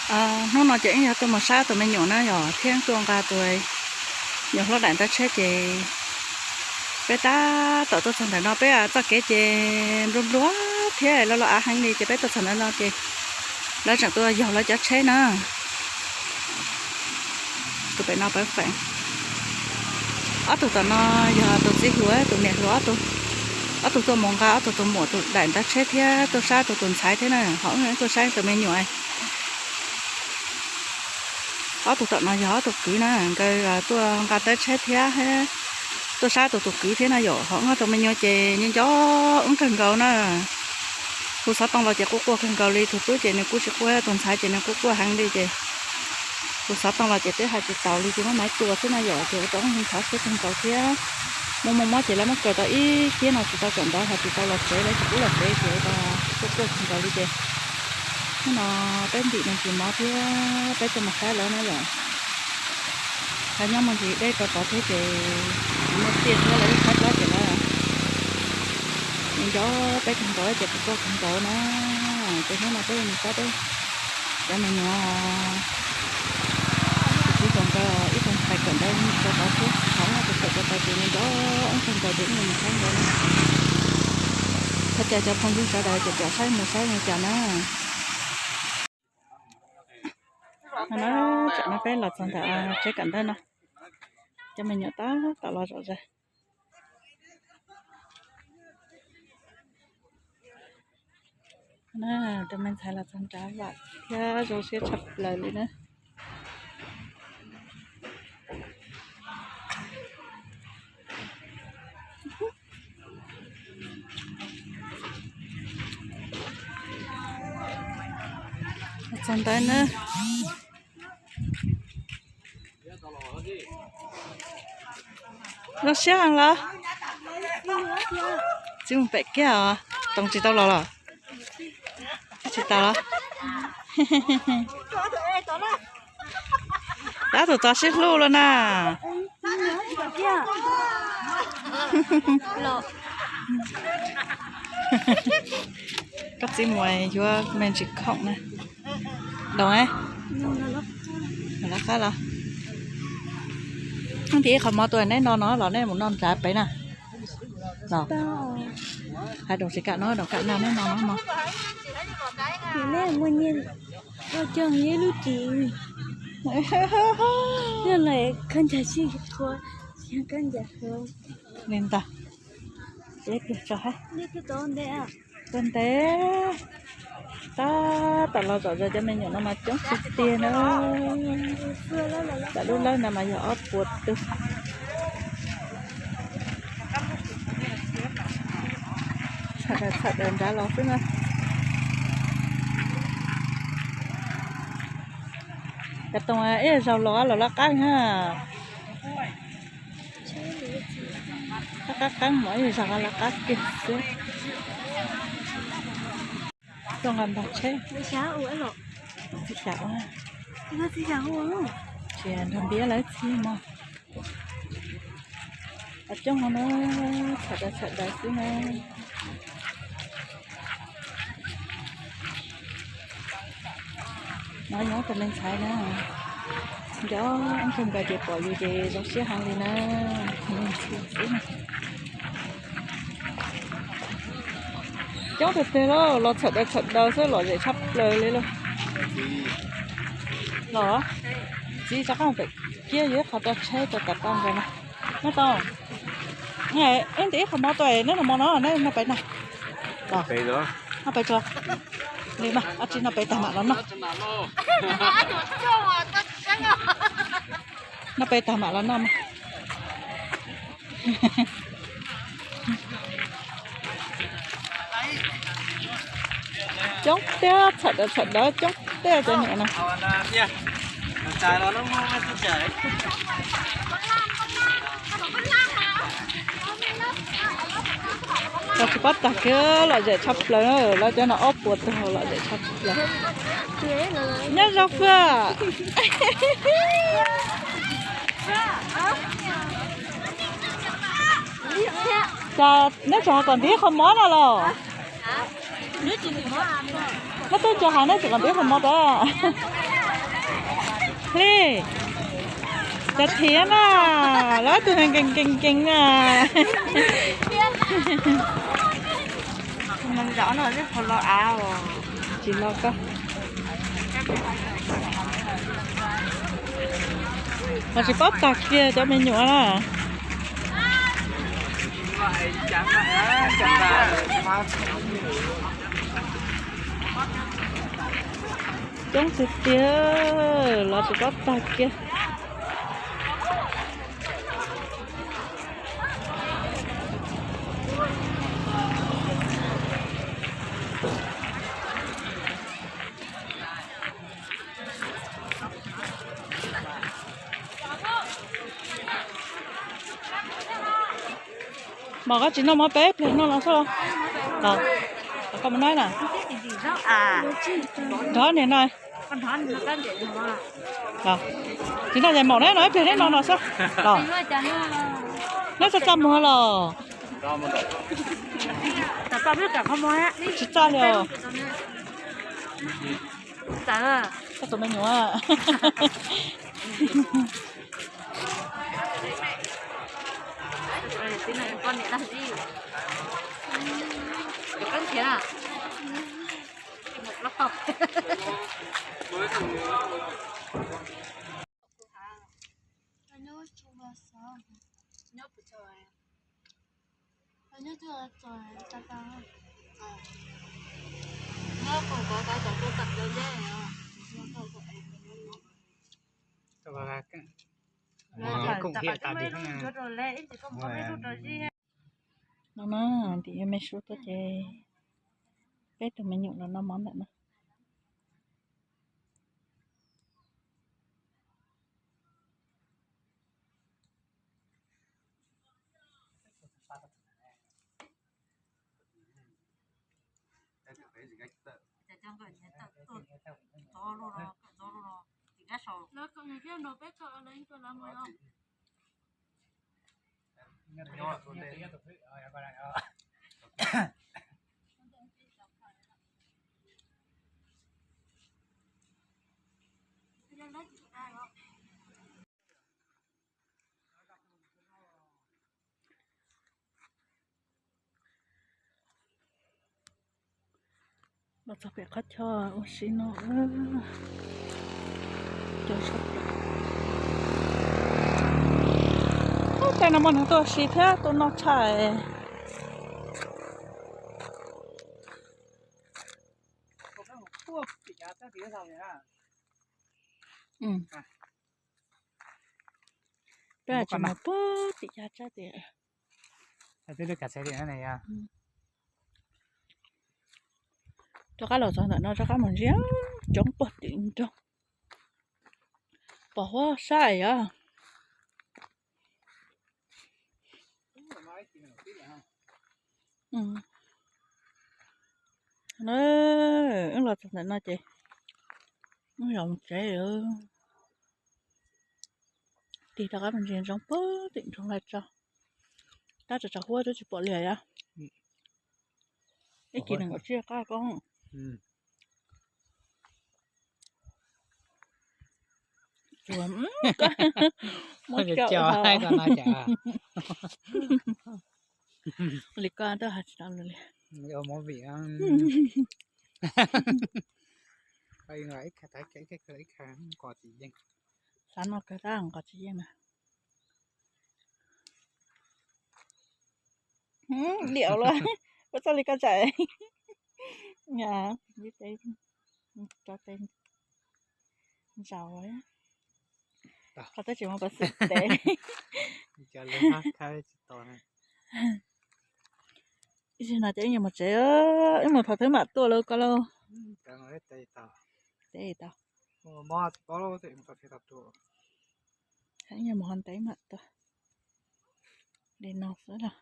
Hnub no ces wb yog tuaj mus saib tus me nyuam na yom, thiab tuaj nqa tus nyuam hlob daim ntawv tsheb ces peb tab tom tuaj txog ntawm no, peb txoj kev ces nplua nplua thiab los los av heev li ces peb tuaj txog ntawm no ces lawv tseem tuaj yaug lawv cov tsheb na. Tus pem no pawv feem. Ob tug tom no yog tus txiv hluas, tus niam hluas ob tug. Ob tug tuaj mus nqa ob tug tus muam tus daim ntawv tsheb thiab tuaj saib tus tus ntxhais thiab na, ho wb tuaj saib tus me nyuam. Ob tug tom no yog ob tug kwv na, nkawd tuaj nqa ntawv tsheb thiab tuaj saib tus tus kwv thiab na yom, ho wb tus me nyuam ces nco wb kawg nkaus na. Hu xov tooj los ces kuj quaj kawg nkaus li, tus tub ces nws kuj tsis quaj, tus ntxhais ces nws kuj quaj heev li ces hu xov tooj los ces twb hais tsis taus li ces muab maiv tua xwb na yom, ces ua rau wb ntxhov siab kawg nkaus thiab. Muaj muaj mob ces lawv muab kaw tau ib kiab no tsis tau kawm ntawv ho tsis tau los tsev, lawv tsis pub los tsev ces ua rau kuj quaj kawg nkaus li ces hnub no peb ntim me ntsis mov thiab peb tuaj mus saib lawv na yom. Ho nyob muaj ntsis deb rau tod thiab ces muaj tiaj thiab lawv ib thab plab ces lawv nco peb kawg nkaus ces kuj quaj kawg nkaus na. Ces hnub no peb mus saib peb cov me nyuam tus txiv hluas nkawd ib tug ntxhais kawm ntawv rau tod thiab, ho tus kawm rau tod ces nco wb kawg nkaus ces wb mus saib nkawd na. Thov caw cov phooj ywg sawv daws ces pom saib mus saib li cas na. No na, tsam no peb los txog ntawm tsev kawm ntawv no, cov me nyuam tab tom los zom zaws. Na, tus me ntxhais los txog nrad vam thiab zoo siab tshaj plaws li na. Los txog ntawd na. Zoo siab heev los? Txiv mus pem kiag os, toov tsis tau los los? Tsis tau los? Tab tus tod sib hlub los na. Koj txiv mus yuav me ntsis khoom na. Doos, lawv qab los. Ib qho mov tuaj neb no no los nej mus noj nrad pem na. Los, hais doos tsis kam no, doos kam no neb no no mog. Li ntawd, tuaj ntev, tab tom los zom zaws cov me nyuam no mas coob tiag tiag na. Tam lub lawb no mas yog ob puas tug. Txham daws txham daws nrad los xwb na. Cov tooj ib zaug los los lawv qab na. Qab qab qab mov ib zaug lawv qab kiag xwb. Tuaj nqa ntog tsheb. Tsis kam, tsis nrog npiab lawv txhij mog. Coob no na, txham daws txham daws xwb na. No nyob tus me ntxhais na, nco ib tug nkawd ces pom yus ces zoo siab heev li na. Coob tiag tiag lauj, los txham daws txham daws xwb lom zem tshaj plaws li lauj. Los, txiv rov qab mus pem kiab yuav ib qho rau tsheb rau tas toj nkaus na. Neb tau, ib ntim ib qho mov tuaj neb noj mov no, neb noj pem no. Noj pem tso. Li mas, ob tsi noj pem tag mam los noj. Noj pem tag mam los noj mas. Coob tiag, txham daws txham daws coob tiag cov niam no. Los tsis paub tag kiag lom zem tshaj plaws, lawv cov no ob puas tug lom zem tshaj plaws. Nyob zoo Fwj. Cas neb tseem hais kom ntim qho mov no los? Neb twb nco hais neb tseem kom ntim qho mov rau. Hli, cov thiab na, lawv tus nkees nkees nkees na. Tsis los koj. Mas tsis paub tag kiag cov me nyuam na. Coob tiag tiag, los tsis paub tag kiag. Mog, koj tsis noj mov peb pliag noj no xwb los? Koj mus noj na. Nrog niag no. Tsis noj ces maum neb no ib pliag neb no no xwb los. Neb txaj txaj muag los? Tsis txaj li os. Koj tus me nyuam. No na, tim me sub tuaj ces peb tus me nyuam los noj mov ntawm no. Los txog pem qhov chaw ua si no. Tej no muaj neeg tuaj ua si thiab tuaj noj tshais. Peb tsis mus puag tim yav tsab tias. Rov qab los txog ntawm no rov qab mus ntsia, coob puag tim nroog. Pom huab sab yom. Wb los txog ntawm no ces wb los mus tsev. Tig rov qab mus ntsia ntsoov puag tim nroog lawm tso. Tab tso tso huab twb tsis pom li os. Ib kis nees nkaum tsib qab koob. Li koj twb hais tsis tau li. Ib kha ib kha nqos tsis yeej. Xav no kawg tab nqos tsis yeej na. Liam los, ua txoj li koj tsam. Ntsaus, qhov teb tsis muaj pas xwm tev. Ib zaug no ces wb yuav mus tsev, wb mus thaum twg mam tuaj lawm koj lauj. Tau, wb yuav mus ho ntev mam tuaj. Li no xwb los.